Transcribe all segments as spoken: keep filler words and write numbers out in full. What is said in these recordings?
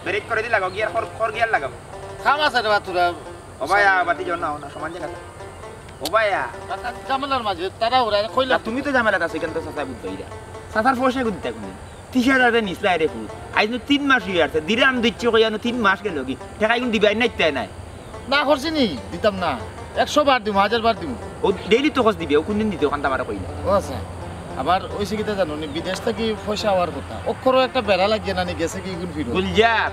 ব্রেক করে দি লাগাও, গিয়ার খর, খর গিয়ার লাগাও। কাম আছে রে বা তোরা। ও ভাই, আ, বাতি যাও না, না, সমান জায়গা। ও ভাই, আ। ঝামেলার মাঝে তারা ওরা কইলা। না, তুমি তো ঝামেলাত আছো, ইখান তো চাচা বুঝবায় ইরা। চাচার পয়সা গুনতে এখন। তিশ হাজার নিছলা রে ফুত। আইজ নু তিন মাস অই আছে, দিরাম দিচ্ছি কইয়া নু তিন মাস গেল কি? টেকা ইগুন দিবায় না, ইত্যায় নাই। না করছি নি, দিতাম না। একশো বার দিমু, হাজার বার দিমু। ও ডেইলি তো খরচ দিবে, ও কোনদিন দিতে, ওখান তো আমারে কইলা। ও আচ্ছা। আবার ওই সিকিতে জানো নি, বিদেশ থাকি পয়সা আওয়ার কথা। অক্ষরও একটা বেড়া লাগিয়ে না নি গেছে কি ইগুন ফিরো। গুলজার,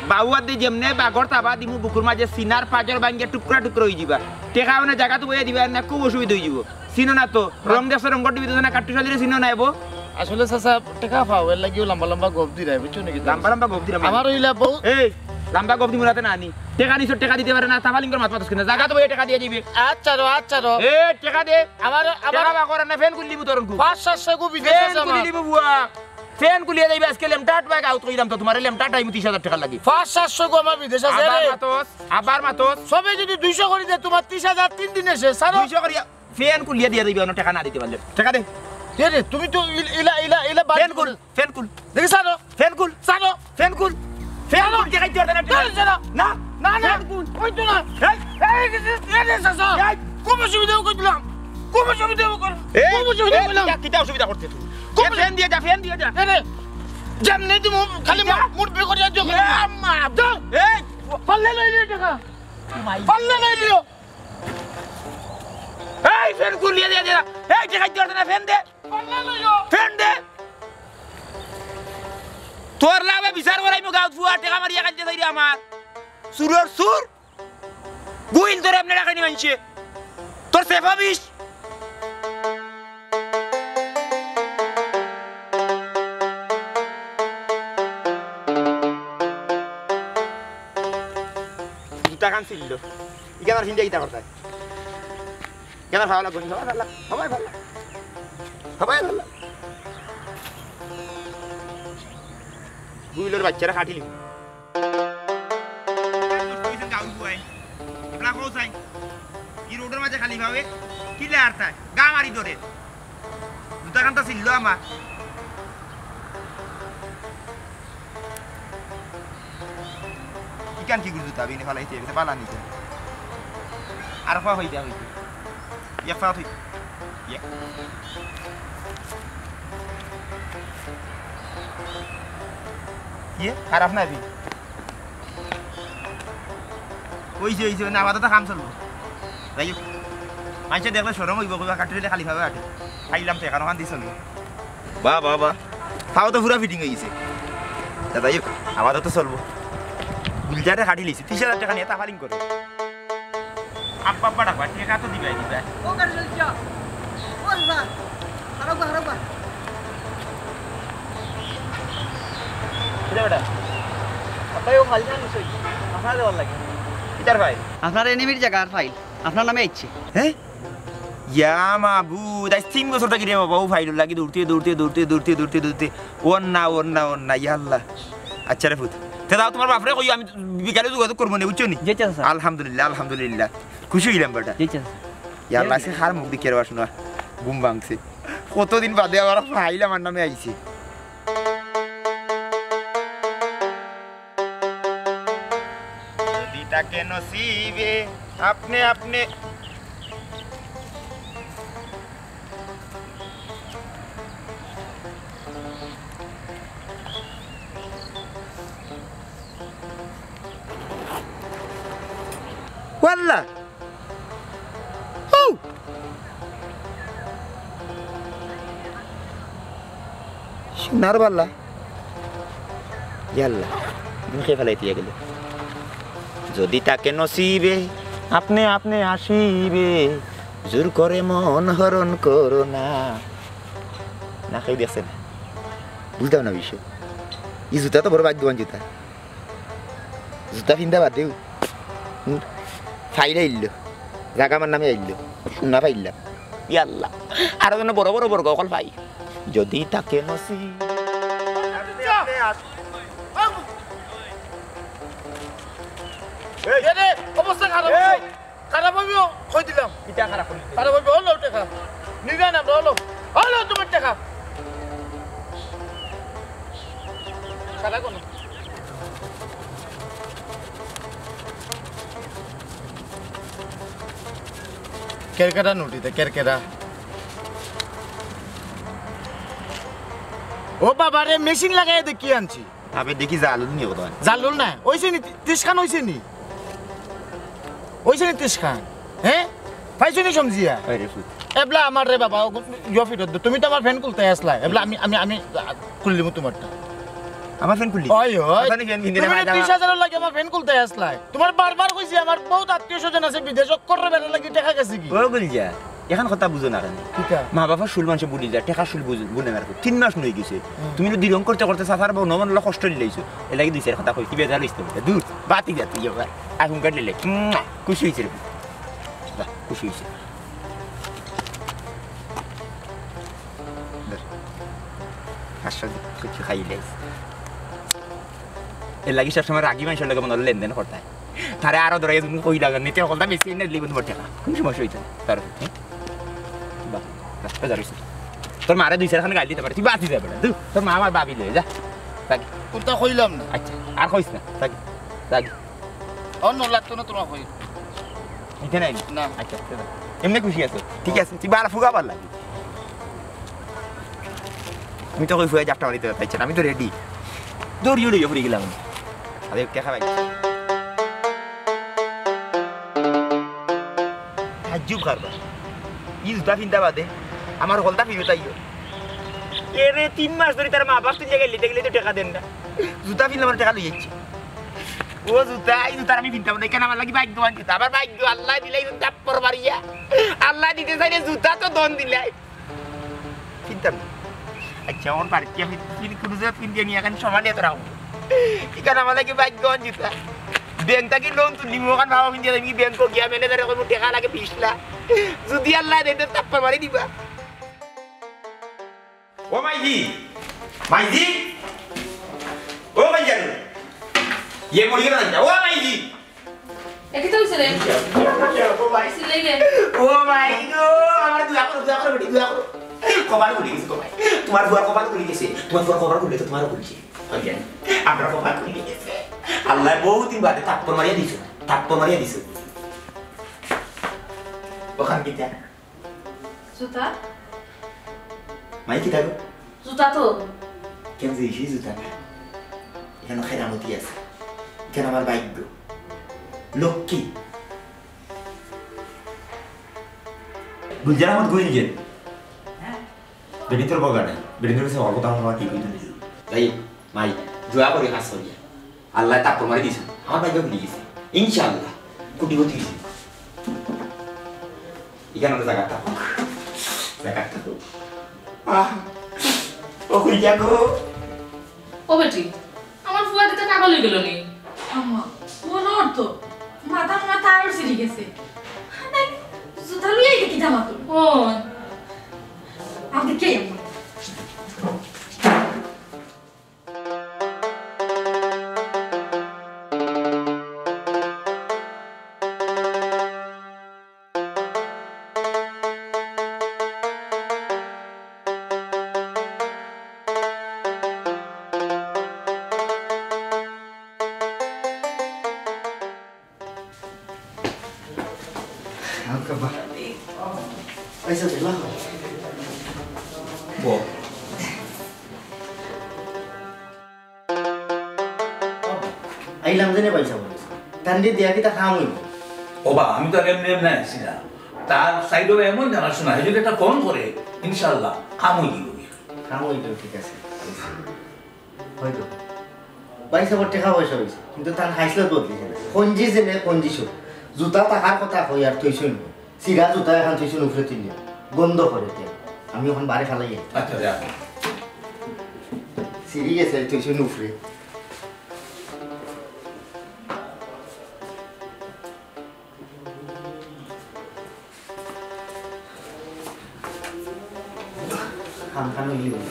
বাউয়া দে যেমনে বাগর তাবা দিমু বুকুর মাঝে সিনার পাজর ভাঙ্গিয়া টুকরা টুকরা অই যিবা। টেকা মানে জাগাত বইয়া দিবা না, খুব অসুবিধা অই যিবো। চিনো না তো, রং দেখছো, রঙর টিভি দেখছো না, কাট্টুশ আলীরে চিনো না এবো? আসলে চাচা, টেকা পাও, এর লাগিও লম্বা লম্বা গপ দিরায়, বুঝছো নি? লম্বা লম্বা গপ দিরাম। আমার অইলা বউ। এই, লম্বা গপ দিমু রাতে না নি। টেকা নিছো, টেকা দিতে পারে না, তাফালিং করে মাত মাতস কিনা? জাগাত বইয়া টেকা দিয়া দিবে। আচ্ছা রো, আচ্ছা রো। এ, টেকা দে। আমার, আমার টেকা বা করে না, ফ্যান খুলি দিমু তোর। পাঁচ সাতশো গো বিদেশ ফ্যান আছে খুলি আমার। দিমু বুয়া। ফ্যান খুলিয়া যাইবে আজকে লেমটা আট ভাগ আউট কইরাম তো তোমারে লেমটা টাইম তিশ হাজার টেকা লাগি। পাঁচ সাতশো গো আমার বিদেশ আছে আবার রে। মাতস, আবার মাতস। সবে যদি দুইশো করি দে, তোমার তিশ হাজার তিন দিনে শেষ, ছাড়ো। দুইশো করিয়া ফ্যান খুলিয়া দিয়া দিবে, অন্য টেকা না দিতে পারলে। টেকা দে। এ রে, তুমি তো ইল-, ইলা, ইলা, ইলা বাদ ফ্যান খুল, ফ্যান খুল। দেখি ছাড়ো। ফ্যান খুল। ছাড়ো। ফ্যান খুল। ফ্যান ছাড়ো। খুল, টেকা দিতে পারবে না, টেকা। ছাড়ো, ছাড়ো। না। না, না। ফ্যান খুল। ওই তো না। এই। এই, এই, এই, এই, চাচা। এই। খুব অসুবিধা কই দিলাম। খুব অসুবিধা কই। এই, খুব অসুবিধা এই, কইলাম। কিতা, কিতা অসুবিধা করতে তুই? খুব এ, ফ্যান দিয়া যা, ফ্যান দিয়া যা। এ রে, যেমনে তুমি খালি কিতা? মুড, মুড বের করিয়া দিও। এ, আম্মা। যাও। এই। পারলে লই লিও টেকা। পারলে লই লিও। এই, ফ্যান খুলিয়া দিয়া যা। এই, টেকা দিতে পারবে না, ফ্যান দে। পারলে লই লিও। ফ্যান দে। তোর লাভে বিচার করাইমু গাউত ফুয়া, টেকা মারিয়া খাইতে চাইরে আমার। চুরর চুর। গুইল তোরে এমনে রাখেনি মানষে। তোর সেফা বিষ। জুতা খান ছিল। ইখান আর ফিন্দা কিতা করতায়? ইখান আর ভালা লাগবো নি? সবাই ভালা। সবাই ভালা। সবাই ভালা। গুইলর বাচ্চারা খাটিলি। নষ্ট অইছে গাউর ফুয়াইন। এবলা কও চাই। ই রোডর মাঝে খালি পাওয়ে। কিলা আর তাই? গা মারি ধরে। জুতা খানটা ছিল আমার। ইখান কিগুর জুতা? বিনে ফালাইতে, এটা পালা নিতে। আর পা হইতে, হইতে। এক পা হইতে। ইয়ে। ইয়ে, খারাপ না বি? অইছে, অইছে, না, আপাতত কাম চলবো। যাই হোক, মানষে দেখলে শরম অইবো, কইবা, "কাট্টুশ আলী খালি পাওয়ে আটে।" খাইলাম তো, এখন ওখান দিয়ে চলবো। বাহ, বাহ, বাহ। পাও তো পুরা ফিটিং অই গেছে। তা যাই হোক, আপাতত চলবো। গুলজারে খাটি লিছি, তিশ হাজার টেকা নিয়া তাফালিং করে। আব্বা, আব্বা ডাকবা, টেকা তো দিবাই, দিবাই। ও গাড়ি চালিয়ে যা। ও আল্লাহ। খারাপ, খারাপ। কিতা বেটা? আব্বা, ও ফাইল জানো নিশ্চয়ই? আপনার দেওয়ার লাগে। কিতার ফাইল? আপনার এনিমির জাগার ফাইল। আপনার নামে আইছে। হ্যাঁ? ইয়া মাবুদ, আইজ তিন বছর থাকি রে বাবা, ও ফাইলর লাগি দৌড়তে, দৌড়তে, দৌড়তে। ওর না, ওর না, ওর না, ইয়া আল্লাহ। আচ্ছা রে পুত, তে যাও তোমার বাপরে কইও, আমি বিকালে যোগাযোগ করবো নে, বুঝছো নি? জি, চাচা। আলহামদুলিল্লাহ, আলহামদুলিল্লাহ। খুশি অইলাম বেটা। জি, চাচা। ইয়া আল্লাহ, আজকে কার মুখ দেখিয়া আর বাসনা ঘুম ভাঙছে। কতদিন বাদে আবার ফাইল আমার নামে আইছে। যদি থাকে নসিবে আপনে আপনে। ওয়াল্লা। হউ! সোনার বালা। ইয়াল্লা, মুখে ফেলাই দিয়া গেল। যদি থাকে নসিবে, আপনে আপনে আসিবে, জোর করে মন হরণ করো না। না, কেউ দেখছে না। বুঝতাম না বিষয়। ই জুতা তো বড় ভাগ্যবান জুতা। জুতা ফিন্দা বাদ দেও। হুম, ফাইল আইল। জাগা আমার নামে আইল। সোনা ফাইল। ইয়াল্লা। আরো যেন বড় বড় বড় অকল ফাই। যদি থাকে নসিব। এ রে, অবস্থা খারাপ অইছে। খারাপ অইবো, কই দিলাম। ইটা খারাপ অইছে। খারাপ অইবো, হলো টেকা। নিবে না, হলো। হলো তোমার টেকা। সারা কোনো। কেরকেরা নুটিতে, কেরকেরা। ও বাবা রে, মেশিন লাগাই দেখি আনছি। আবে দেখি জালুল নি কত। জালুল না, ওইছে নি, তিরিশ খান ওইছে নি? ওইছে নি তিরিশ খান? হ্যাঁ? পাইছো নি সমঝিয়া? আরে ফুট। এবলা আমার রে বাবা, ও, ইয়ো ফিরত দে। তুমি তো আমার ফ্যান খুলতে আসলা। এবলা আমি, আমি, আমি, আ, খুললিমু তোমারটা। আমার ফ্যান খুললি? ওই, ওই। আমার ফ্যান কিনে তুমি না, না, না। তিরিশ হাজার লাগে আমার ফ্যান খুলতে আসলা। তোমার বারবার কইছি, আমার বহুত আত্মীয় স্বজন আছে বিদেশ, অক্ষর বেড়া লাগি টেকা গেছে কি? ও গুলজা, এখন কথা বুঝো না কেন? কিতা? মা বাবার শুল মানষে বুলি যায়, টেকা শুল বুঝ-, বুঝে না রাখো। তিন মাস নই গেছে। হুম। তুমি তো দিরং করতে করতে সাফার বউ নমন হলো কষ্ট দিলাইছো। এর লাগি দুই চার কথা কই, কি বেজার হইছে তোমার? দূর, বাতি বাতি যাও, আর হুঙ্কার দিলে। মুয়া, খুশি হইছে রে। বাহ, খুশি হইছে। ধর। পাঁচশো কিছু খাইলে। এর লাগি সবসময় রাগি মানুষের লগে মনে হলো লেনদেন করতে হয়। তারে আরো ধরে তুমি কই লাগান নিতে হকলটা বেশি এনে লিখুন তোমার টেকা। কোনো সমস্যা হইতো না। তার উপর, হ্যাঁ? বাহ, বাহ, বেজার হইছে। তোর মারে দুই চারখান গাইল দিতে পারে, তুই বাঁচি যাবে না। দূর, তোর মা আমার ভাবি লয়ে যা। থাক। কোনটা কইলাম না। আচ্ছা, আর কইস না। থাক, থাক। অন্য লাগতো না তোমার কই। নিতে নাই? না। আচ্ছা, আচ্ছা। এমনি খুশি আছো? ঠিক আছে, তুই বারো ফুগা বার লাগে। আমি তো কই ফুয়া জাপটা মারিতে পারছি না, আমি তো রেডি। দৌড়িয়ে উড়িয়ে পড়ে গেলাম। আরে, দেখা ভাই। তাজ্জুব কারবার। ই জুতা ফিনতা বাদে আমার হকলতা ফিরত আইও। এরে তিন মাস ধরে তার মা বাপ তুই জায়গায় লিতে গেলে তো টেকা দেন না। জুতা ফিনলে আমার টেকা লই যাচ্ছে। ও জুতা, এই জুতা আমি ফিনতাম না। এখানে আমার লাগি ভাগ্যবান জুতা। আমার ভাগ্য আল্লাহ দিলাই জুতা পর মারিয়া। আল্লাহ দিতে চাইলে জুতা তো দন দিলাই। ফিনতাম না। আচ্ছা, আমার বাড়িতে আমি ফিন-, কোনো জায়গা ফিন দিয়ে নিয়ে এখন সমানে তো রাখবো। এখানে আমার লাগি ভাগ্যবান জুতা। ব্যাংক থাকি লোন তুলি, ওখান ভাবা ফিন দিয়ে আমি ব্যাংকে গিয়া ম্যানেজারে কইবো টেকা লাগে বিশ লাখ। যদি আল্লাহ দেয়, তো তাপ্পা মারি দিবা। ও মাইজি, মাইজি, ও মাইজানু, ইয়ে মরি গেল না, ও মাইজি। এ কিতা হইছে রে? ও ভাই। চিল্লাই রে। ও ভাই গো, আমার দোয়া করো, দোয়া করো, বেটি, দোয়া করো। কপাল খুলে গেছে, কপাল। তোমার দোয়া কপাল খুলে গেছে। তোমার দোয়া কপাল খুলে তো তোমারও খুলছে। বুঝলেন? আপনার কপাল খুলে গেছে। আল্লাহ বহুদিন বাদে থাপ্পড় মারিয়া দিছো, থাপ্পড় মারিয়া দিছো। ওখান কিতা? জুতা? মাই কিতা গো? জুতা তো। কেন যে ইসি জুতা না? এখানে খেরামতি আছে। এখানে আমার ভাগ্য। লক্ষ্মী। গুলজার আহমদ গুইল যে। বেটি তোর বগা নাই। বেটি তোর কাছে অল্প দাম হওয়া কি কইতো? তাই মাই, দোয়া করি কাজ করিয়া। আল্লাহ তাপ্পর মারি দিছে। আমার ভাগ্য খুলি গেছে। ইনশাআল্লাহ। কোটিপতি হইছি। এখানে আমরা জায়গা থাকুক। জায়গা থাকুক। আহ, ও কই যাবো? ও বেটি, আমার ফুয়া দিতে পাগল হয়ে গেল নি? আম্মা, মনে অর তো, মাথা মনে তার ছিঁড়ি গেছে। নাই, জুতা লইয়া এটা কি জামা তো? ও। আমি কে আম্মা? আইসা দিলা? বল। আইলাম জেনে পয়সা বলেছে। তান দিয়ে দিয়া কিতা কাম হইব? ও বা, আমি তো এমনি এমনি আইছি না। তার সাইডে এমন জানাশোনা, এই যদি একটা ফোন করে, ইনশাআল্লাহ, কাম হয়ে যাবে। কাম হয়ে যাবে, ঠিক আছে। হয়তো। ভাই সাহেবর টেকা পয়সা হইছে, কিন্তু তার হাইসলত বদলিছে না। কঞ্জি জেনে কঞ্জি সব। জুতা থাকার কথা কই আর থইছইন। সিরা জুতা এখন থইছইন উপরে তুলিয়া। গন্ধ করে তে। আমি এখন বারে ফালাই আই। আচ্ছা, যা। সিরি গেছে থইছইন উপরে। খান খান হইলে হইল।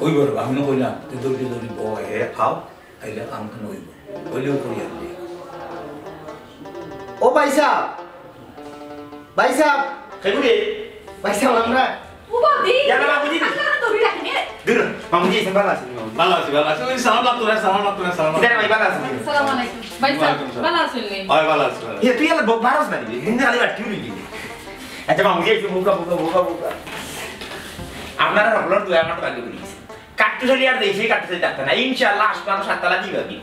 ওই বড়, আমি না কইলাম, তুই দৌড়ি দৌড়ি বয়, হে খাও, তাইলে খান খান হইব। হইলেও করি আপনি। ও ভাই সাহেব, ভাই সাহেব। কেগুরে? ভাই সাহেব, আমরা ও বাদি! ইয়ালা বাবুজি। আজকে তো দৌড়ি রাখেনি রে। দূর, মামুজি, এসে ভালো আছেন, মামুজি? ভালো আছি, ভালো আছি। ওই সালাম লাগতো না, সালাম লাগতো না, সালাম লাগতো না। কিরে ভাই, ভালো আছেন? আসসালামু আলাইকুম। ভাই সাহেব, ওয়ালাইকুম আসসালাম। ভালো আছেন নি? ওই ভালো আছি, ভালো আছি। ভাই, তুই ইয়ালা ব-, বারোস না দিবি? দিন আগে বাটি উড়ি দিবি। আচ্ছা, মামুজি, একটু বুকা, বুকা, বুকা, বুকা। আপনারা সকলের দোয়া আমার তো ভাগ্য খুলি গেছে। কাট্টুশালী আর দেশে কাট্টুশালী থাকতে না। ইনশাআল্লাহ, আসমানো সাততলা দিবা কি?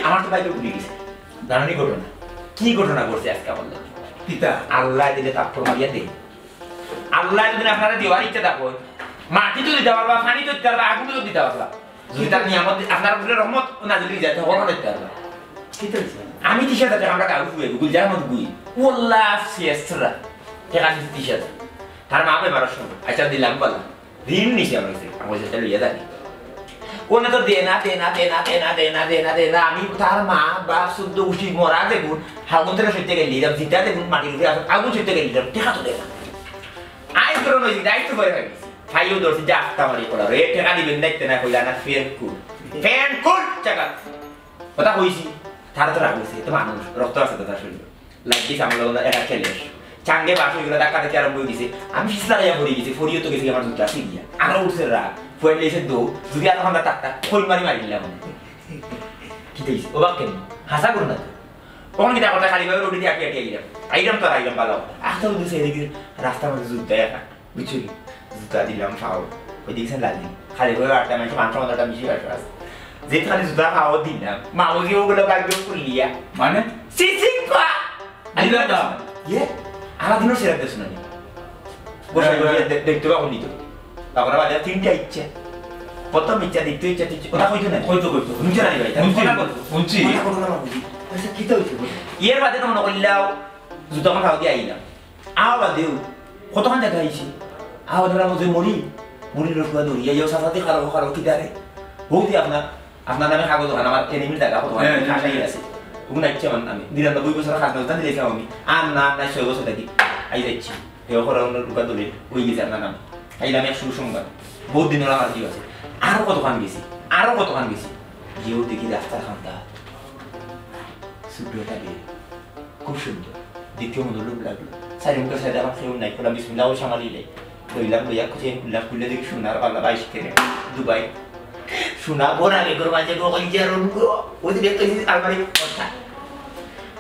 আমার তো ভাগ্য খুলি গেছে। জানেনি ঘটনা? কি ঘটনা ঘটছে আজকে আমার লগে? কিতা? আল্লাহ দিলে তাপ্পর মারিয়া দেই। আল্লাহ যদি আপনারা দেওয়ার ইচ্ছা থাকো, মাটি তো দিতে পারবা, পানি তো দিতে পারবা, আগুন তো দিতে পারবা। যদি তার নিয়ামত দি-, আপনার উপরে রহমত নাজিল হয়ে যায়, তখন দিতে পারবা। কিতা হইছে? আমি ত্রিশ হাজার টেকা আমরা গাড়ি ফুয়ে গুল যার মতো গুই। ওল্লা শেষরা। টেকা দিছি ত্রিশ হাজার। তার মা বেমারর সময়। আচ্ছা, দিলাম বলা। ঋণ নিছি আমার কাছে। আমার কাছে লইয়া জানি। ওনে তো দেনা, দেনা, দেনা, দেনা, দেনা, দেনা, দেনা। আমি তার মা বা শুদ্ধ উঠি মরা দেখুন, হাগুন থেকে সইতে গেলি, জিতা দেখুন, মাটির উপরে আসুন, আগুন সইতে গেলি, টেকা তো দেনা। আই ধরো নই, দায়িত্ব ভয় হয়ে গেছে। ভাইও ধরছি, যা আস্তা মারি করা। এ টেকা দিবেন, দেখতে না কইলা না, ফেন কুল। ফেন কুল, টাকা। কথা কইছি, তার তো রাগ হইছে, এ তো মানুষ, রক্ত আছে তো তার শরীরে। লাগিস আমার লগে একটা খেলে। চাঙ্গে বাস হইগুলো ধাক্কা ধাক্কি আরম্ভ হয়ে গেছে। আমি ফিস লাগাইয়া পড়ে গেছি, পড়িও তো গেছি আমার জুতা ছিঁড়িয়া। আরো উঠছে রাগ, ফুয়েল লেগেছে দৌ, যদি আর ঠান্ডা টাকটা, খই মারি মারি দিলাম। কি দিস? ও বাক্যে হাসা করো না তো। তখন কিতা কথা খালি ভাবে রোডে দিয়ে আটি আটি আইলাম। আইলাম তো আর আইলাম ভালো। আস্তে উঠে সেই দেখি রাস্তার মধ্যে জুতা একা। বুঝছো নি? জুতা দিলাম ফাও। ওই দেখছেন লাগি। খালি ভাবে আটটা মাইছে পাঁচশো মাথাটা বেশি ব্যবসা আছে। যে খালি জুতা ফাও দিলাম। মা ওকে ওগুলো ব্যাগ দিয়ে খুলিয়া। মানে? সিসি পা! দিলা না? ইয়ে? আলাদিনও সেরা দেশ না নি? বসে হ্যাঁ, বসে হ্যাঁ। দে-, দেখতে পাবো নি তো। তারপরে বাজার তিনটা ইচ্ছে। প্রথম ইচ্ছা, দ্বিতীয় ইচ্ছা, তৃতীয় ইচ্ছা। ওটা কইতো না। কইতো, কইতো। বুঝছো না নি ভাই? তাহলে হুনছি, কথা বলতো। হুনছি। কথা বলতো না বাবুজি। আচ্ছা, কিতা হইছে বলো? এর বাদে তো মনে করলাম, জুতা আমার খাওয়া দিয়ে আইলাম। আওয়া দেও, কতক্ষণ জায়গা আইছি? আওয়া ধরা মজে মরি, মরি লোক দৌড়িয়া যাও, সাথে খারো, খারো, কি দাঁড়ে? বৌদি আপনার, আপনার নামে কাগজ ওখানে আমার এনিমির জায়গা কত হ্যাঁ, হ্যাঁ, আশাই হ্যাঁ। আছে। ওগুন আইছে আমার নামে। নিরানব্বই বছর কাজ নজদান দিলাইছিলাম আমি। আর না, না, ছয় বছর থাকি। আই যাচ্ছি। কেউ করে অন্য লোক দৌড়ে, ওই গেছে আপনার নাম। আইলাম এক সুসংবাদ। বহুত দিন ওরা আমার কি আছে। আরো কতক্ষণ গেছি, আরো কতক্ষণ গেছি। গিয়েও দেখি রাস্তার খান্তা। ছোট্ট একটা বিয়ে। খুব সুন্দর। দেখতেও মধুর লোভ লাগলো। চারি মুখে সাইডে আমার কেউ নাই। খোলা বিসমিল্লাহ ও সামালিলে। কইলাম, লইয়া খুঁজে খুললাম, খুললে দেখি সোনার বালা বাইশ ক্যারেট। দুবাই। সোনা বোনা রে, গরু মাঝে গো, কই যে আর অনুগো। ওই যে দেখতে গেছি আলমারি কথা।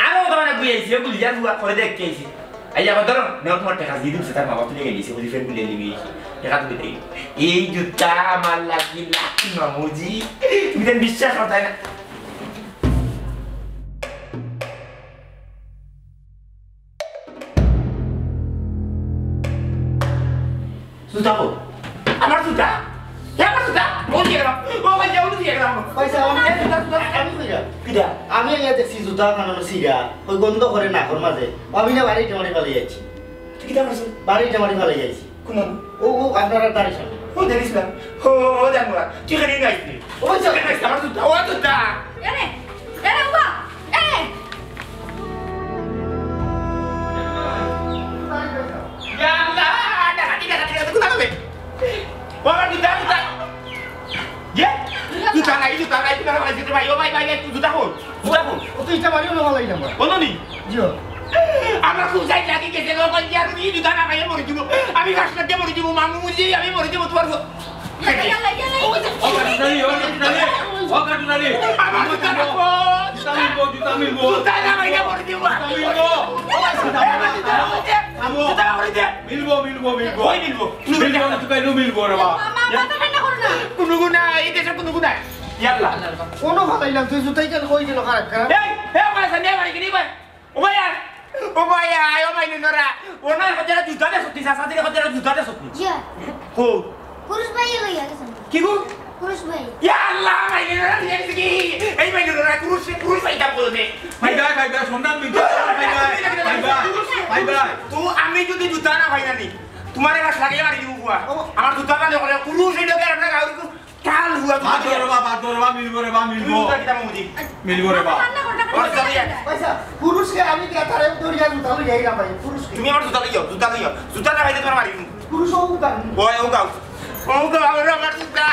আরো তো মানে বুঝে আইছি, বুঝি আর বুয়া করে দেখতে আইছি। এই আবার ধরো, নেও তোমার টাকা দিয়ে দিচ্ছে, তার মা বাপ তুলে গেলিছে, ওই ফের বুলে নিবি। টাকা তুলে দেই। এই জুতা আমার লাগি লাগি মামুজি। তুমি তো বিশ্বাস করতে না। জুতা কো? আমার জুতা? এ আমার জুতা? ও দিয়ে গেলাম। ও ভাই, যাও দিয়ে গেলাম। পয়সা আমার এ জুতা, জুতা, আমি কই গেলাম? কিটা? আমি এই দেখছি জুতা খানানো সিরা। ওই গন্ধ করে নাকর মাঝে। আমি না বাড়ি টেমারি পালিয়ে যাচ্ছি। তুই কিটা করছিস? বাড়ি টেমারি পালিয়ে যাচ্ছি। কোন? ও, ও, আপনারা দাঁড়িয়ে সামনে। ও, জানিস না? ও, ও, ও, জানবো না। তুই এখানে নিয়ে আসবি। ও, চল। এখানে আসবি, আমার জুতা, ও জুতা। এরে, এরে, উবা, এরে। ইয়া আল্লাহ, ডাকাতি, ডাকাতি, ডাকাতি, কোথায় হবে? ও, আমার জুতা, জুতা। ইয়ে? জুতা নাই, জুতা নাই, জুতা নাই, জুতা নাই। ও ভাই, ভাই, ভাই, জুতা কই? জুতা কই? ও তো ইটা বাড়িও না ভালাই না। বলো নি? জিও। আমার খুব সাইড লাগি গেছে গো, কই আর কি জুতা না পাইলে মরে যাবো। আমি গাছ কাটতে মরে যাবো, মামু বুঝি, আমি মরে যাবো তোমার গো। ইয়াল্লা, ইয়াল্লা, ইয়াল্লা। ও কাটুনালি, ও কাটুনালি, ও কাটুনালি। আমার জুতা না কই? জুতা মিলবো, জুতা মিলবো। জুতা না পাইলে মরে যাবো। জুতা মিলবো। জুতা মিলবো। থামো। জুতা মরে দে। মিলবো, মিলবো, মিলবো। কই মিলবো? মিলবো না, তুই কইলেও মিলবো রে বা। মা, মা, মাথা ঠান্ডা করো না। কোনো গুণা, এই দেশে কোনো গুণা। ইয়াল্লা। কোনো কথা নাই, তুই জুতাই কেন কই দিল খারাপ খারাপ? এই, এই, আমার সামনে আমার এখানে ভাই। ও ভাই, আয়। ও ভাই, আয়, ও ভাই, নোরা। ও না, হজারা জুতা দে সত্যি, সাসা দিলে হজারা জুতা দে সত্যি। জি। কো? পুরুষ ভাই লইয়া গেছেন। কি গো? পুরুষ ভাই। ইয়া আল্লাহ, ভাই, এরা দিয়ে কি? এই ভাই, এরা পুরুষ, পুরুষ ভাই, তা বলবে। ভাই, ভাই, ভাই, ভাই, সন্ধান দিতে, ভাই, ভাই, ভাই, ভাই, ভাই, ভাই। তো আমি যদি জুতা না পাই না নি, তোমার এবার সারিয়ে মারি দিব বুয়া। আমার জুতা না দেখলে পুরুষ এই লোকের আপনার গাউরি কাল বুয়া। বাদ ধরো বা, বাদ ধরো বা, মিলবো রে বা, মিলবো। তুমি জুতা কিতা মুদি? মিলবো রে বা। রান্না করো, রান্না করো। ওর সাথে পয়সা, পুরুষকে আমি কে তারে দরিয়া জুতা লই যাই না ভাই, পুরুষকে। তুমি আমার জুতা লইও, জুতা লইও। জুতা না পাইলে তোমার মারি দিব। পুরুষ ও গান। ওই, ও গাও। ও গাও, রে আমার জুতা।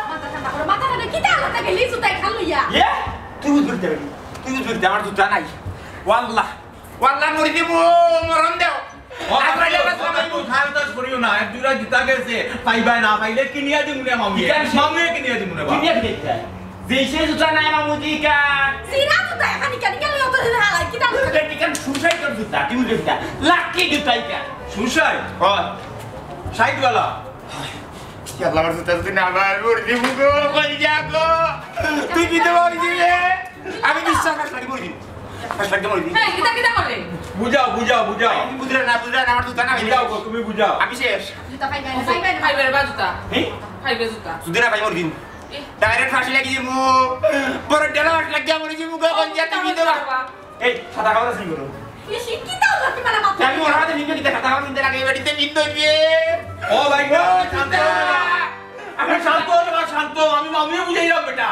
মাথা ঠান্ডা করো, মাথা ঠান্ডা, কিতা আলাদা গেলি জুতাই খাল লইয়া? ইয়ে? তুই বুঝ করতে পারি। তুই বুঝ করতে, আমার জুতা নাই। ওয়াল্লাহ। ওয়াল্লাহ মরি দিব, মরণ দেও। ও, আর পাইলে ও, বাঁচলাম ও, না। তুই খাল তাস করিও না, এক দুইটা জুতা গেছে, পাইবায় না, পাইলে কিনিয়া দিমু রে মামু। কিতা? মামু কিনিয়া দিমু রে বা। কিনিয়া দিতে চাই। যে সে জুতা নাই মামু, কি কার? সিরা জুতা এখানে কেন গেল? অত দিন হালাই, কিতা? সুসাইডর জুতা, তুই বুঝলি না? লাকি জুতা ইটা। সুসাইড? হয়। সাইডওয়ালা। ইয়া আল্লাহ, আমার জুতা যদি না ভাই, ওর জীবন গো, কই যা গো? তুই বিধবা হয়ে যাবে। আমি বিশ্বাস, পাঁচ লাখ মরে দিন। পাঁচ লাখ মরে দিন। এই, কিতা, কিতা করে? বুঝাও, বুঝাও, বুঝাও। তুমি বুঝলে না, বুঝলে না, আমার জুতা না, বুঝাও গো, তুমি বুঝাও। আমি শেষ। জুতা খাইবে, খাইবে, খাইবে রে বা জুতা। হ্যাঁ? খাইবে জুতা। যদি না ভাই মরে দিন। এ। ডাইরেক্ট ফাঁসি লাগিয়ে দিমু। বড় ডেলা ফাঁসি লাগিয়ে মরে দিমু গো, কই যা তুমি বিধবা। এই, সাদা কাপড় আছে নি গো? এ শিক্ষিত লোক মানে মাত্র। আমি ওর হাতে নিতে নিতে সাদা কাপড় নিতে লাগে, এবার নিতে নিতে হইবে। ও ভাই, ও, শান্ত হও না। আমি শান্ত হও না, শান্ত। আমি মামিও বুঝাইলাম বেটা।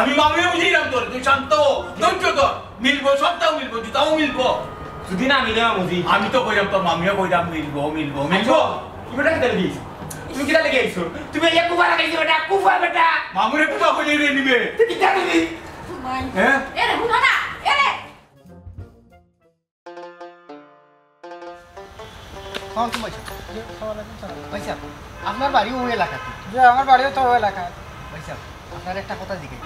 আমি মামিও বুঝাইলাম তোর, তুই শান্ত। ধৈর্য ধর। মিলবো, সবটাও মিলবো, জুতাও মিলবো। যদি না মিলে মামুজি। আমি তো কইলাম তোর মামিও কইলাম মিলবো, মিলবো, মিলবো। তুমি বেটা কিতা লাগি আইছো? তুমি কিতা লাগি আইছো? তুমি এই কুফা লাগাইছো বেটা, কুফা বেটা। মামুরে কুফা কইলে রে নিবে। তুই কিতা নিবি? হ্যাঁ? এরে, হুনো না, এরে। সালাম আলাইকুম ভাই সাহেব। জি, ওয়ালাইকুম সালাম। ভাই সাহেব, আপনার বাড়ি ওই এলাকাত? জি, আমার বাড়িও তো ওই এলাকাত। ভাই সাহেব, আপনার একটা কথা জিজ্ঞেস,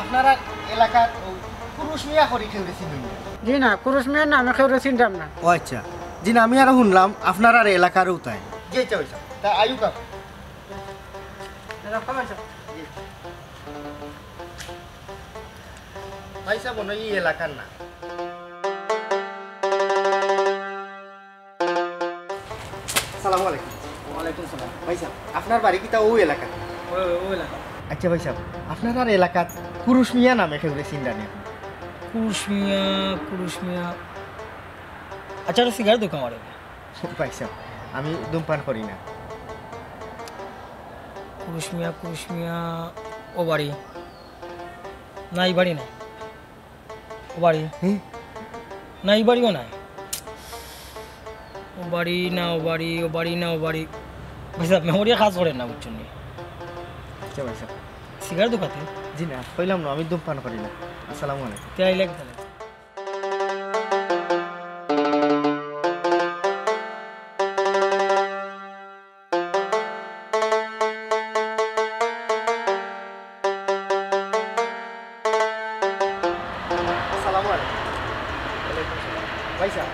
আপনার আর এলাকাত ও কুরুশ মিয়া করি কেউরে চিনইন নি? জি না, কুরুশ মিয়ার নামে কেউরে চিনতাম না। ও আচ্ছা, জি না, আমি আরো শুনলাম আপনার আর এলাকার উতায়। জি আচ্ছা ভাই সাহেব, তা আইউক। জি। ভাই সাহেব, মনে হয় এই এলাকার না। সালামু আলাইকুম। ওয়ালাইকুম সালাম। ভাই সাহেব, আপনার বাড়ি কিতা ও এলাকাত? ওই, ওই, ওই এলাকা। আচ্ছা ভাই সাহেব, আপনার আর এলাকাত কুরুশ মিয়া নামে কেউরে চিনরা নি? কুরুশ মিয়া, কুরুশ মিয়া। আচ্ছা, একটা সিগারেট দেউক্কা আমারে। ভাই সাহেব, আমি ধূমপান করি না। কুরুশ মিয়া, কুরুশ মিয়া, ও বাড়ি। না, এই বাড়ি না। ও বাড়ি। হুম? না, এই বাড়িও নাই। ও বাড়ি না, ও বাড়ি, ও বাড়ি না, ও বাড়ি। ভাই সাহেব, মেমোরি কাজ করে না, বুঝছইন নি? আচ্ছা ভাই সাহেব। সিগারেট দেউক্কা তে? জি না, কইলাম না, আমি ধূমপান করি না। আসসালামু আলাইকুম। তে আইলে কি তাহলে? আসসালামু আলাইকুম। ভাই সাহেব,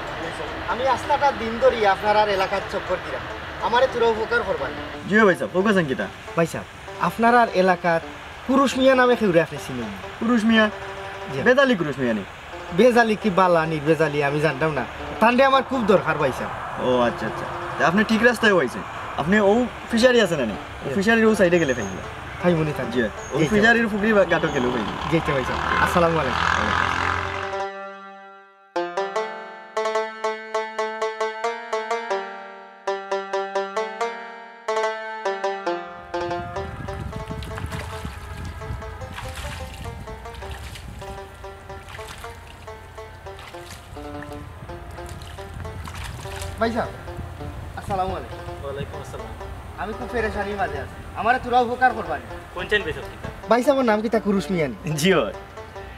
আমি আস্তাটা দিন ধরি আপনারার এলাকাত চক্কর দিরাম, আমারে থুড়া উপকার করবা নি? জি ভাই সাহেব, কউক্কা চাইন কিতা? ভাই সাহেব, আপনারার এলাকাত কুরুশ মিয়া নামে কেউরে আপনে চিনইন নি? কুরুশ মিয়া? জি। বেজালি কুরুশ মিয়া নি? বেজালি কি বালা নির্বেজালি আমি জানতাম না। তানরে আমার খুব দরকার ভাই সাহেব। ও আচ্ছা, আচ্ছা। তে আপনে ঠিক রাস্তায়উ আইছইন। আপনে অউ ফিশারি আছে না নি? অউ জি। ফিশারির অউ সাইডে গেলে পাইবা। পাইমু নি তান? জি। অউ জি, জি। ফিশারির পুকুরি বা-, ঘাটো গেলেউ পাইবা। জি, জি, ভাই সাহেব। আসসালামু আলাইকুম। ভাই সাহেব, আসসালামু আলাইকুম। ওয়ালাইকুম আসসালাম। আমি খুব পেরেশানির মাঝে আছি, আমারে থুড়া উপকার করবা নি? কইন চাইন ভাই সাহেব কিতা? ভাই সাহেবর নাম কিতা কুরুশ মিয়া নি? জি অয়।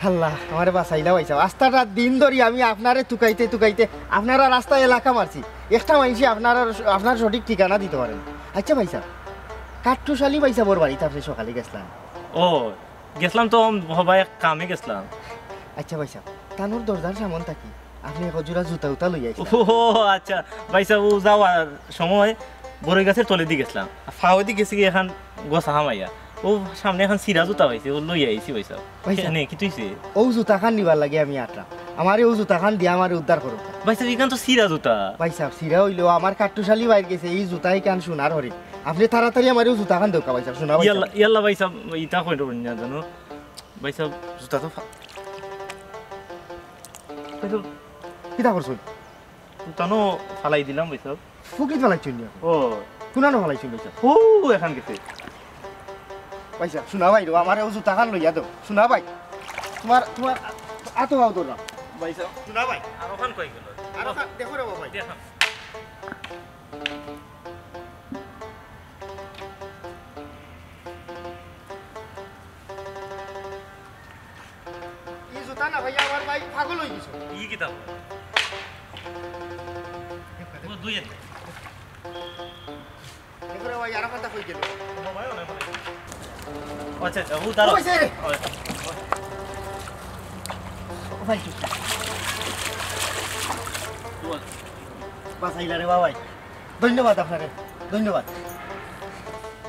আল্লাহ, আমারে বাঁচাইলা ভাই সাহেব। আস্তাটা দিন ধরি আমি আপনারে তুকাইতে তুকাইতে আপনারার আস্তা এলাকা মারছি। একটা মানষে আপনারার, আপনার সঠিক ঠিকানা দিতো পারে না। আচ্ছা ভাই সাহেব, কাট্টুশ আলী ভাই সাহেবর বাড়িত আপনে সকালে গেছলা? ও, গেছলাম তো, হবা এক কামে গেছলাম। আচ্ছা ভাই সাহেব, তানর দরজার সামন থাকি আপনে এক জোড়া জুতা উতা লইয়া আইছলা? ও আচ্ছা, ভাই সাহেব, অউ যাওয়ার সময় বড়ই গাছর তলেদি গেছলাম, আর ফাওদি গেছি কি একখান গছা হামাইয়া, অউ সামনে একখান ছিড়া জুতা পাইছি, অউ লইয়া আইছি ভাই সাহেব। ভাই সাহেব, নে, কিতা অইছে? অউ জুতাখান নিবার লাগি আমি আটরাম, আমারে অউ জুতাখান দিয়া আমারে উদ্ধার করউক্কা। ভাই সাহেব, ইখান তো ছিড়া জুতা। ভাই সাহেব, ছিড়া অইলেও আমার কাট্টুশ আলী ভাইর গেছে ই জুতা ইখান সোনার হরিণ। আপনে তাড়াতাড়ি আমারে অউ জুতাখান দেউক্কা ভাই সাহেব, সোনা ভাই সাহেব। ইয়াল্লা, ইয়াল্লা ভাই সাহেব, ইতা কইরা না জানো। ভাই সাহেব, জুতা তো ফা-, ভাই সাহেব, কিতা করছইন? জুতা নু ফালাই দিলাম ভাই সাহেব। পুকুরিত ফালাইছইন নি? ও। কুনানো ফালাইছইন ভাই সাহেব? অউ একখান গেছে। ভাই সাহেব, সোনা ভাই রে, আমারে অউ জুতাখান লইয়া দেও। সোনা ভাই, তুমার, তুমার আতো পাও ধররাম। ভাই সাহেব। সোনা ভাই। আর অখান কই গেল? আর অখান দেখো রে বাবা ভাই। দেখো। ই জুতা না ভাই, আমার ভাই পাগল অই গেছে। ই কিতা? ও দুই এক। দেখো রে ভাই, আর কথা কই গেল? ও ভাই, অনেক ভালো। আচ্ছা, আচ্ছা, ও দাঁড়াও। ও ভাই, রে। ও ভাই। ও ভাই, জুতা। বাঁচাইলা রে বাবাই, ধন্যবাদ আপনারে, ধন্যবাদ।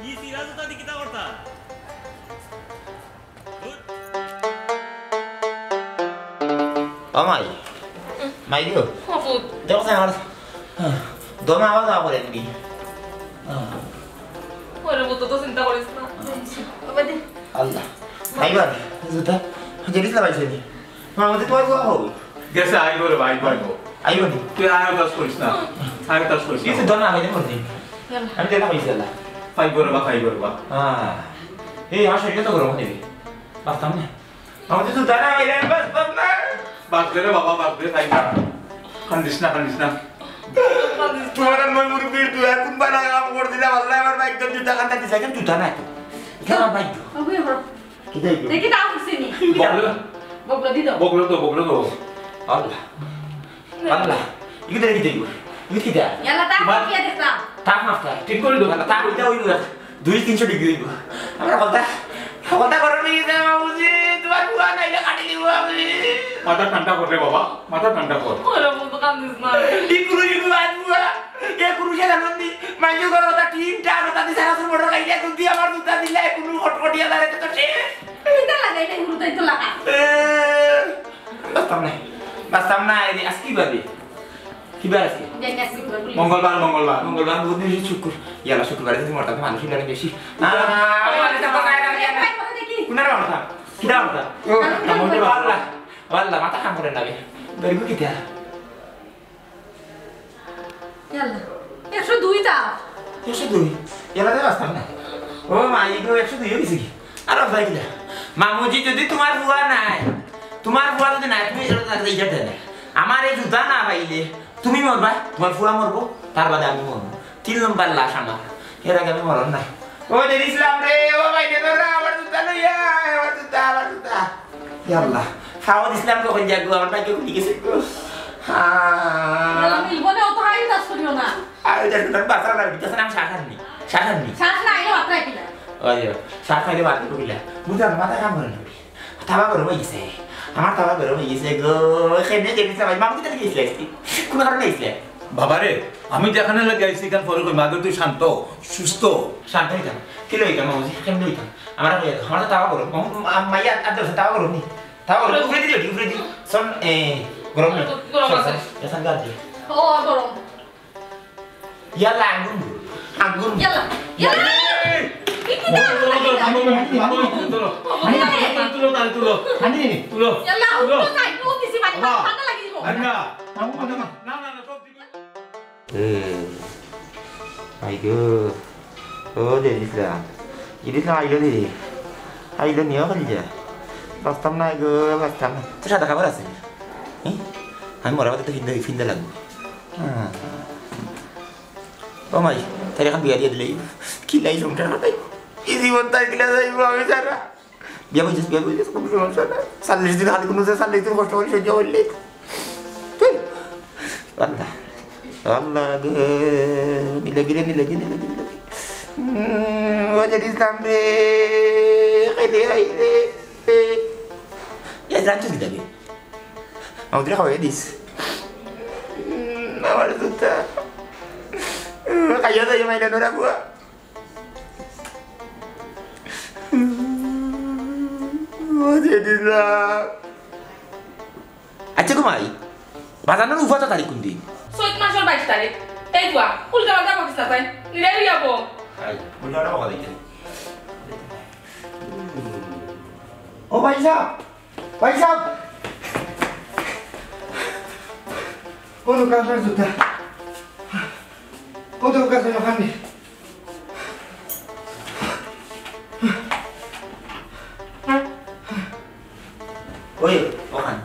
ই সিরাজ দাদি কিতা করতা? ও মাই, মাই গো। ও পুত। দেখো তো আমার, হ্যাঁ, দমে আওয়াজ আওয়া করে দিবি। হ্যাঁ। ওরে পুত, তো চিন্তা করিস না। বাবা দে। আল্লাহ। আইবার, জুতা, জেরিস লাগাইছে নি? মামুজি, তোমার দোয়া হোক। গেছে, আইবো রে ভাই, আইবো। আইবো নি? তুই আয়, কাজ করিস না। আয়, কাজ করিস না। কিছু দোয়া না, ভাই, মরজি। আমি দেখা হইছে আল্লাহ। পাইবো রে বা, পাইবো রে বা। হ্যাঁ। এই, আমার শরীরটা তো গরম হয়ে যাবে। পারতাম না। আমাদের তো দাঁড়া, এরা বাঁচতাম না। বাঁচবে রে বাবা, বাঁচবে, তাই না? কান্দিস না, কান্দিস না। তোমার আর মই মুরব্বির দোয়া, কোন বালা কাম করে দিলাম, আল্লাহ আমার ভাইকে জুতা কান্দা দিছে, এখন জুতা নাই তো। এটা আমার ভাই তো। ওগুলো বড়। কি দেখবো? দেখি দাও, উঠছে নি। বগলো। বগলো দি দাও। বগলো তো, বগলো তো। আল্লাহ। আল্লাহ, ইগু দেখি দেখবো। ইগু কিতা? ইয়ালা, তা বাদ। কপিয়া দেখলাম। তাপ মাপতা। ঠিক করে দেবো। ইয়ালা, তাপ ইটা অইবো। দুই তিনশো ডিগ্রি অইবো। আমার কথা, কথা গরম অই গেছে, মামুজি। তোমার ফুয়া নাইলে কাটি দিব আমি। মাথা ঠান্ডা কর রে বাবা, মাথা ঠান্ডা কর। ওরে বন্ধু, কান্দিস না। ই কুরু, ই কুরু, আজ ফুয়া। এ কুরু সে জানন নি। মাইজু ঘর ওটা টিন টান, ওটা দি সারা সুর মোটর খাইলে, দুধ দি আমার দুধটা দিলে, কুরু খটখটিয়া দাঁড়াইতে তো শেষ। কিতা লাগাইলে, হুরুতাই তো লাগা। এ, বাঁচতাম না, বাঁচতাম না, এই আজকে কিভাবে? কিবার আজকে? মঙ্গলবার, মঙ্গলবার। মঙ্গলবার, বুধ, বৃহস্পতি, শুক্র। ইয়ালা, শুক্রবারে যদি মরতাম, মানুষ ইলারে বেশি। আ, আ, আ, আ, আ, আ, আ, আ। কোনারে মরতাম? কিতা মরতাম? ও, মঙ্গলবার। আল্লাহ, আল্লাহ, মাথা কাম করে না বে। ধরিব কিতা? ইয়ালা, একশো দুই টা। একশো দুই? ইয়ালা, দে বাঁচতাম না। ও মা, এই তো একশো দুই অই গেছে কি? আর অবস্থা কিতা? মামুজি, যদি তোমার ফুয়া নাই, তোমার ফুয়া যদি নাই, তুমি এটা তাকে ইটা দেয় না। আমার এই জুতা না পাইলে, তুমি মরবা, তোমার ফুয়া মরবো, তার বাদে আমি মরবো। তিন নম্বর লাশ আমার, এর আগে আমি মরণ না। ও জেরিসলাম রে, ও ভাই, দে ধরো, আমার জুতা লইয়া, আমার জুতা, আমার জুতা। ইয়া আল্লাহ, ফাও দিছিলাম কখন যাক গো, আমার ভাগ্য খুলি গেছে গো। হ্যাঁ। মিলবো না, অত হাই উদাস করিও না। আর ওই দেখো, তার বাসা লাগবে, তাছাড়া আমি শ্বাস আননি, শ্বাস আননি। শ্বাস না আইলে মাত্রা কিনা? ওই, শ্বাস আইলে বাদ দিবো কিলা? বুঝলাম, মাথা কাম করে না। তাওয়া গরম অই গেছে। আমার তাওয়া গরম অই গেছে গো। এখানে যে দিছে ভাই, মামু কিতা গেছিলে আজকে? কোনো কারণে গেছিলে? বাবারে, আমি যেখানে লাগে আইছি, এখানে পরে কই, মাগো তুই শান্ত, সুস্থ। শান্ত হইতাম। কি লইতাম, মামুজি? কেমনে হইতাম? আমার কই, আমার তো তাওয়া গরম। মামু, মা-, মাইয়া, আর দশ তাওয়া গরম নি। তাওয়া গরম, উপরে দিলে, উপরে দিলে। শোন, এ, গরম নি। গরম আছে। এখান গাছ দিয়ে। ও, গরম। ইয়ালা, আগুন, আগুন। ইয়ালা, ইয়ালা। এই! তুলো, তুলো, তুলো, তুলো, তুলো, তুলো। তুলো, তাড়াতাড়ি তুলো। আনি। তুলো। ইয়ালা, তুলো। উঠো, চাই, উঠো, দিছি, মানে, বাবা। ঠান্ডা লাগি দিব। আরে না। না, না, না, সব দিবি। এ, আই গো। ও, জেরিসলাম। জেরিসলাম, আইলো রে। আইলো নিও খালি যা। বাঁচতাম না, আই গো, বাঁচতাম না। তো সাদা কাপড় আছে? হুম? আমি মরার বাদে তো ফিন্দা, ফিন্দা লাগবো। হ্যাঁ। ও মাই, তাইলে এখন বিয়া দিয়া দিলে, কিলা সংসার নাই। ই জীবন তার কিলা যাইবো আমি ছাড়া। বিয়া বলছিস, বিয়া বলছিস, কোনো সমস্যা নাই। চল্লিশ দিন হাতে কোনো চল্লিশ দিন কষ্ট করে সহ্য করলে। তুই, আল্লাহ, আল্লাহ গো, নিলে গিরে, নিলে গিরে, নিলে গিরে। উম, ও জেরিসলাম রে, কেঁদে আই রে। এ, জানতো কি দাবি? আমাদের খাওয়াই দিস। উম, আমার জুতা। উম, খাইয়া যাই, মাইনা নোরা বুয়া। উম, ও জেরিসলাম। আচ্ছা গো মাই, বাজানোর উফাতা তারিখ কোন দিন? চৈত মাসের বাইশ তারিখ। এই বুয়া, উল্টা পাল্টা বকিস না তাই। নিরাই যাবো। আই, উল্টা পাল্টা বকা দিতে। ও ভাই সাহেব, ভাই সাহেব। ও দোকান আপনার জুতা। ও দোকান আপনার ওখানে। ওই, ওখান।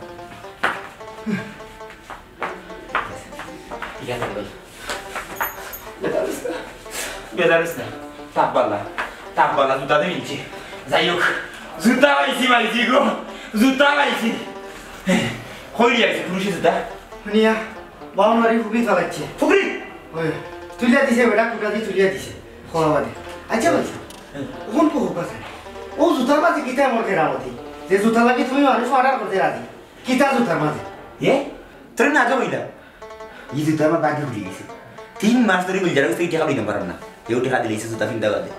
ঠিক আছে, ওই। বেজার হইস না। বেজার হইস না। তাপ বালা। তাপ বালা, জুতা তো মিলছে। যাই হোক, জুতা পাইছি, পাইছি গো। জুতা পাইছি। কই দিয়া আইছে, পুরুষের জুতা? শুনিয়া, বাউন্ডারি ফুকরি চালাচ্ছে। ফুকরি? ওই, তুলিয়া দিছে বেটা, কুটা দি তুলিয়া দিছে। খোয়া বাদে। আচ্ছা ভাই, হুম। কোন পুকুর আছে? ও জুতার মাঝে কিতা আমার কেরামতি? যে জুতা লাগি তুমি মানুষ মার্ডার করতে রাজি। কিতা জুতার মাঝে? এ? তোর না তো কইলাম। ই জুতা আমার ভাগ্যে খুলি গেছে। তিন মাস ধরি গুলজার কাছ থাকি টেকা লইতাম পারলাম না। এও টেকা দিলে ইসে জুতা ফিন্দা বাদে।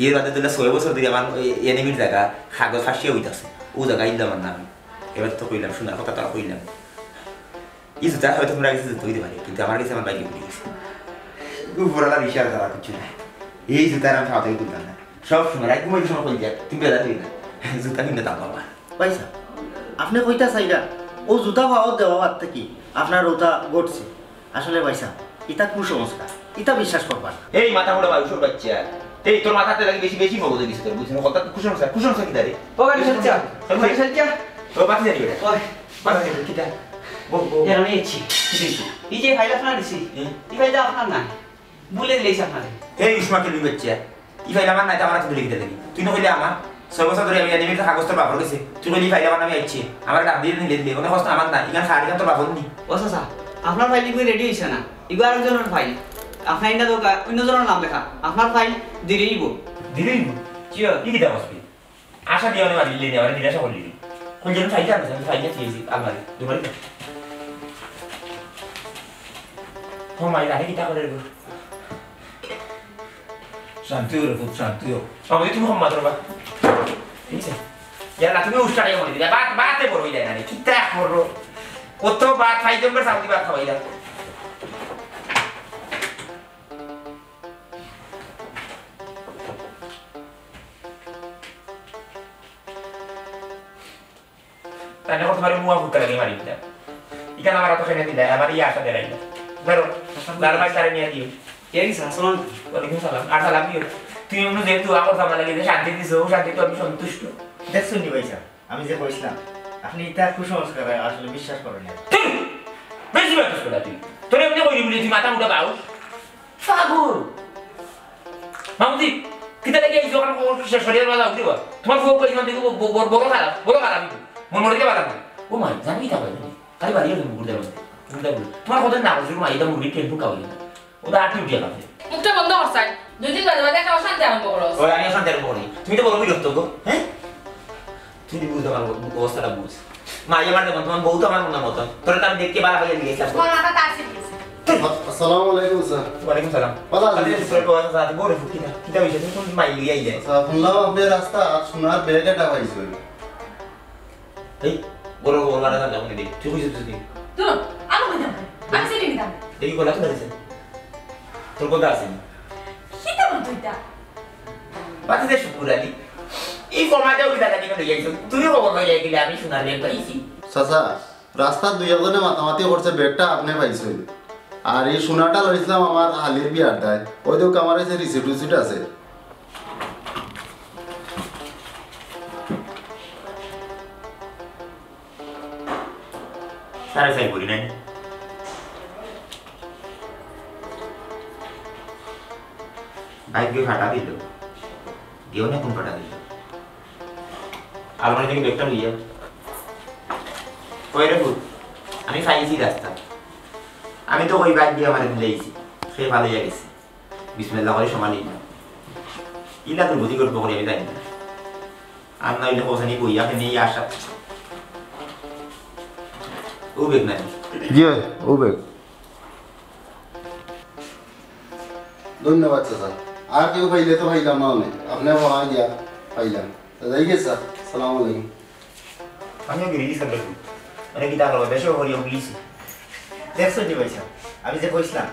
এর বাদে তো ছয় বছর ধরি আমার এনিমির জাগা কাগজ ফাঁসিয়া অইতাছে। ও জাগা ইল্লা আমার নামে। এবার তো কইলাম, সোনার কথা তো আর কইলাম। ই জুতা হয়তো তোমরা গেছে জুতা অইতে পারে, কিন্তু আমার গেছে আমার ভাগ্যে খুলি গেছে। উপরওয়ালার ইশারা ছাড়া কিচ্ছু নাই। এই জুতা আর আমি খাওয়া থেকে তুলতাম না। সব সময় রাত ঘুমাইতে সময় কই দিয়া, তুমি বেলা দিবি না। জুতা কিনতে দাম বাবা। ভাইসাব, আপনে কইতা চাইরা, অউ জুতা পাওয়াত দেওয়া বাদ থাকি আপনার অতা ঘটছে। আসলে ভাইসাব, ইতা কুসংস্কার, ইতা বিশ্বাস করবা না। এই মাথা মোটা মানুষর বাচ্চা, এই তোর মাথাতে লাগি বেশি বেশি মগজ অই গেছে তোর, বুঝলি না? কথা কুসংস্কার, কুসংস্কার কিতা রে? ও গাড়ি সাচ্চা, গাড়ি সাচ্চা। ও বাকি জানি বেটা। ওই। বাকি জানি কিতা? বউ, বউ। এর আমি এসছি। কিতা অইছে? এই যে ফাইল আপনার দিছি, হুম। এই ফাইলটা আপনার না। ভুলে দিলেই আপনারে। এই উষ্মা কিলি বাচ্চা। ই ফাইল আমার নায়, তে আমার আতো দিলে কিতা লাগি? তুই না কইলে আমার? ছয় বছর ধরি আমি এনিমির কাগজ তোর বাপর গেছে। তুই কইলি ই ফাইল আমার নামে আইছে। আমার ডাক দিয়ে নিলে দিলে। অনে কষ্ট আমার না। ইখান খালি তোর বাপর নি। ও চাচা, আপনার ফাইল ইগু রেডি অইছে না। ইগু আরেকজনর ফাইল। আপনার ইটা দরকার, অন্য জনর নাম লেখা। আপনার ফাইল দিলেই অইবো। দিলেই অইবো? জি অয়। ই কিতা কস তুই? আশা দিয়া অনে মারিলে নি, আমারে নিরাশা করলি নি। কই যেন ফাইল আনছে, আমি ফাইল চেয়েছি, আলমারি। দুবারই না। ও মাই, রাহে কিতা করে গো? শান্তি অ রে পুত, শান্তি অ। বাবা, তুমি হম্মা ধরবা। ঠিক আছে? ইয়াল্লা, তুমি উস্তাদে মরে দিলা। বাত, বাতে বড় অইলে না রে। কিতা করো? কত বাত, ফাইভ নম্বর সাউদি বাত খাওয়াইলা। তাই না, তোমার মুয়া ফুটতে লাগে মারি দিলাম। ইখান আমার আতো খেয়ে দিলে, আমার ইয়ে আশা দেরাই না। ধরো, তার ভাই তারে নিয়ে দিও। কে দিছে? আসসালাম আলাইকুম। ওয়ালাইকুম সালাম। আর সালাম দিও। তুমি অন্য যেহেতু আমার জামা লাগে যে শান্তি দিছো, ও শান্তি তো আমি সন্তুষ্ট। দেখছো নি ভাইসাব, আমি যে কইছিলাম, আপনে ইতা কুসংস্কার আসলে বিশ্বাস করেন না। ধুর! বেশি বাতাস করা তুই। তোরে এমনি কইলি বলি তুই মাথা মুটা বাউস। পাগল। মামুজি, কিতা লাগি আইছো? ওখানে ও শ-, শরীরের বাধা উঠে বা? তোমার বউ কই? তোমার দেখি ব-, ব-, বড়, বড় খারাপ, বড় খারাপ কিন্তু। মন মরে যাবা লাগবে। ও মাই, জানি কিতা কয়, জানি। খালি বাড়ি আছে মুগুর দেওয়া। তুমি তাই বলো। তোমার কথা না বলছো, মাই, এটা মুরগি টেম্পু খাওয়াই না। ও তো আটকে উঠিয়া খাবে। মুখটা বন্ধ কর, স্যার। দুই দিন বাদে বাদে একটা অশান্তি আরম্ভ করো। ওই আমি অশান্তি আরম্ভ করি। তুমি তো বড় বিরক্ত গো, হ্যাঁ? তুই বুঝ আমার অবস্থাটা বুঝ। মা, আমার যেমন তোমার বউ তো আমার মনের মতন। তোরা তো আমি দেখতে বালা হয়ে গেছিলাম। তোমার মাথা তার ছিঁড়ে গেছে। আসসালামু আলাইকুম, স্যার। ওয়ালাইকুম সালাম। ভালা আছেন? আরে, তোর বউ আছে, আরে, বড় ফুকি না। কিতা হইছে? তুমি কোন মাই লইয়া আইলে? স্যার, শুনলাম আপনি রাস্তা আর সোনার ব্যাগ একটা পাইছেন। এই, বড় বড় মারা যান, যখন দেখি। তুই বুঝছিস তুই? ধুর, আমি কইতাম না। আমি সেটা নিতাম। দেখি, গোলা তো ধরেছে। তোর কথা আছে নি? কিতা বলতো এটা? বাতিতে শুকুর আলী, এই কমাটা উঠে দাদা কিনে লইয়া আইছো। তুমি খবর লইয়া গেলে আমি সোনার ব্যাগ পাইছি। চাচা, রাস্তার দুই একজনে মাতামাতি করছে, ব্যাগটা আপনি পাইছেন। আর এই সোনাটা লইছিলাম আমার হালির বিয়ার দায়। ওই দেখো, আমার কাছে রিসিট উসিট আছে। সাড়ে চার করি নাই। ভাগ্যে ফাটা দিল। দিও না কোন ফাটা দিল। আলমারি থেকে ব্যাগটা লইয়া। কই রে পুত? আমি পাইছি রাস্তা। আমি তো কই ভাগ্যে আমারে দিলাইছি। সে ভালো হয়ে গেছে। বিসমিল্লাহ করে সমান ইলা। ইলা তো বুদ্ধি করবো করে আমি জানি না। আর না হইলে হোসেনি বইয়া ফেলে এই আশা। ও বেগ নাই। জি, ও বেগ। ধন্যবাদ চাচা। আর কেউ পাইলে তো পাইলাম না অনেক। আপনি পাওয়া গিয়া পাইলাম। তো যাই গেছে স্যার। সালাম আলাইকুম। আমিও গিরি গেছি দেখুন। মানে কি তার হবে? বেশি হরিয়া উগলিছি। দেখছো নি ভাই সাহেব? আমি যে কইছিলাম,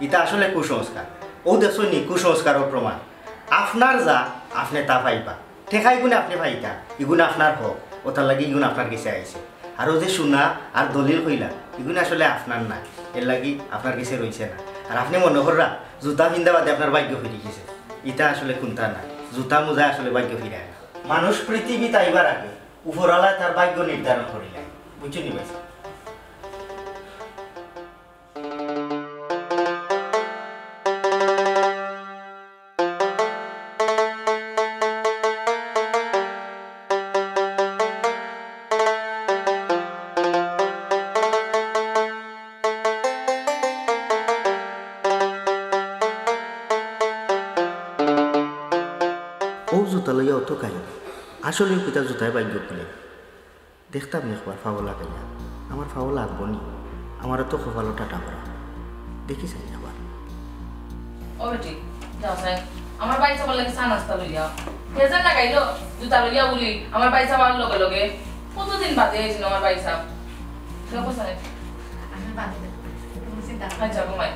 ইটা আসলে কুসংস্কার। ও দেখছো নি কুসংস্কারর প্রমাণ। আপনার যা, আপনি তা পাইবা। টেকা ইগুনে আপনি পাইতা, ইগুন আপনার হক, ওটার লাগি ইগুন আপনার গেছে আইছে। আর ও যে সোনা আর দলিল কইলা, ইগুন আসলে আপনার না, এর লাগি আপনার গেছে রইছে না। আর আপনি মনে কররা, জুতা ফিন্দা বাদে আপনার ভাগ্য ফিরি গেছে। ইটা আসলে কুন্তা না, জুতা মুজা আসলে ভাগ্য ফিরায় না। মানুষ পৃথিবীত আইবার আগে উপরআলায় তার ভাগ্য নির্ধারণ করিলায়, বুঝছো নি ভাই? ও জুতা লইয়া অত কাহিনী। আসলে কিতা জুতায় ভাগ্য খুলে? দেখতাম নি একবার ফাও লাগাইয়া। আমার ফাও লাগবো নি? আমার তো কপালো টাটা পড়া। দেখি চাই আবার। ও বেটি, যাও চাই, আমার ভাইসাবর লাগি চা নাস্তা লইয়া। কে যেন লাগাইলো জুতা লইয়া বুলি আমার ভাইসাব আওয়ার লগে লগে। কতদিন বাদে আইছইন আমার ভাইসাব। দেখো চাই। আমি বাদে দেখো। তুমি চিন্তা করো না। আচ্ছা, ঘুমাই।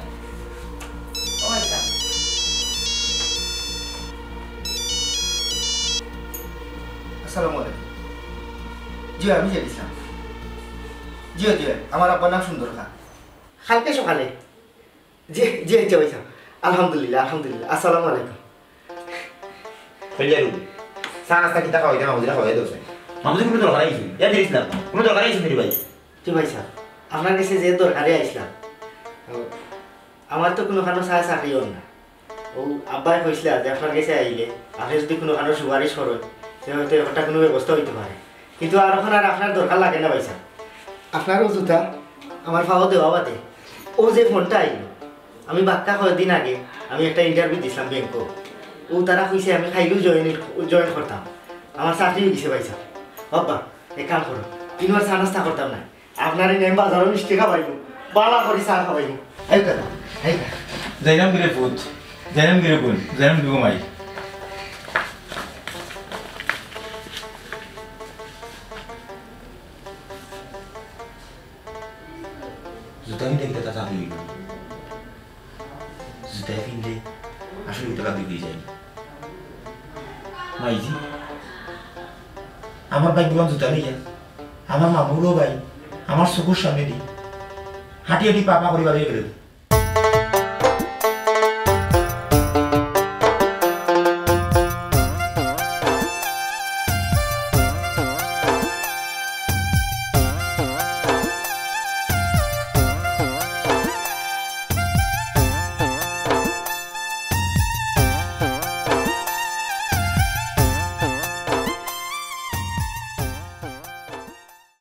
ও আচ্ছা। আসসালামু আলাইকুম। জি, আমি জেড ইসলাম। জি, জি, আমার আব্বার নাম সুন্দর খান। কালকে সকালে? জি, জি, জি, ভাইসাব। আলহামদুলিল্লাহ, আলহামদুলিল্লাহ। আসসালামু আলাইকুম। চা নাস্তা কিতা খাওয়াইতে, মামুদিরা খাওয়াই দেও চাই। মামুদির কুনু দরকার আইছে? ইয়া দিস না, কুনু দরকার আইছে নি ভাই? জি ভাইসাব, আপনার গেছে যে দরকারে আইছলাম, ও, আমার তো কুনুখানো চা চাকরি অর না। ও আব্বায় কইছলা যে আপনার গেছে আইলে আপনে যুদি কুনুখানো সুপারিশ করইন, তে হয়তো একটা কুনু ব্যবস্থা অইতো পারে। কিন্তু আর অখন আর আপনার দরকার লাগে না ভাইসাব। আপনার ও জুতা আমার পাও দেওয়া বাদে ও যে ফোনটা আইলো, আমি বাক্কা কয়দিন আগে আমি একটা interview দিছলাম ব্যাংকো। ও তারা কইছে আমি কাইলউ জয়েন, জয়েন করতাম। আমার চাকরি অইগেছে ভাইসাব। ও আব্বা, এক কাম করো, ইনো আর চা নাস্তা করতাম না। আপনারে নিয়া আমি বাজারো মিষ্টি খাওয়াইমু, বালা করি চা খাওয়াইমু। এই কথা, এই কথা। যাইরাম গিরে পুত, যাইরাম গিরে বোন, যাইরাম গিরে মাই। জুতা কিনতে কিতা তা চাকরি অইবো? জুতা কিনলে আসলে তো লাগি অই যায়। মাইজি, আমার ভাইগুলান জুতা লইয়া, আমার মামুরও ভাই, আমার চকুর সামনেদি হাঁটি হাঁটি পা পা করি বাড়ি গেল।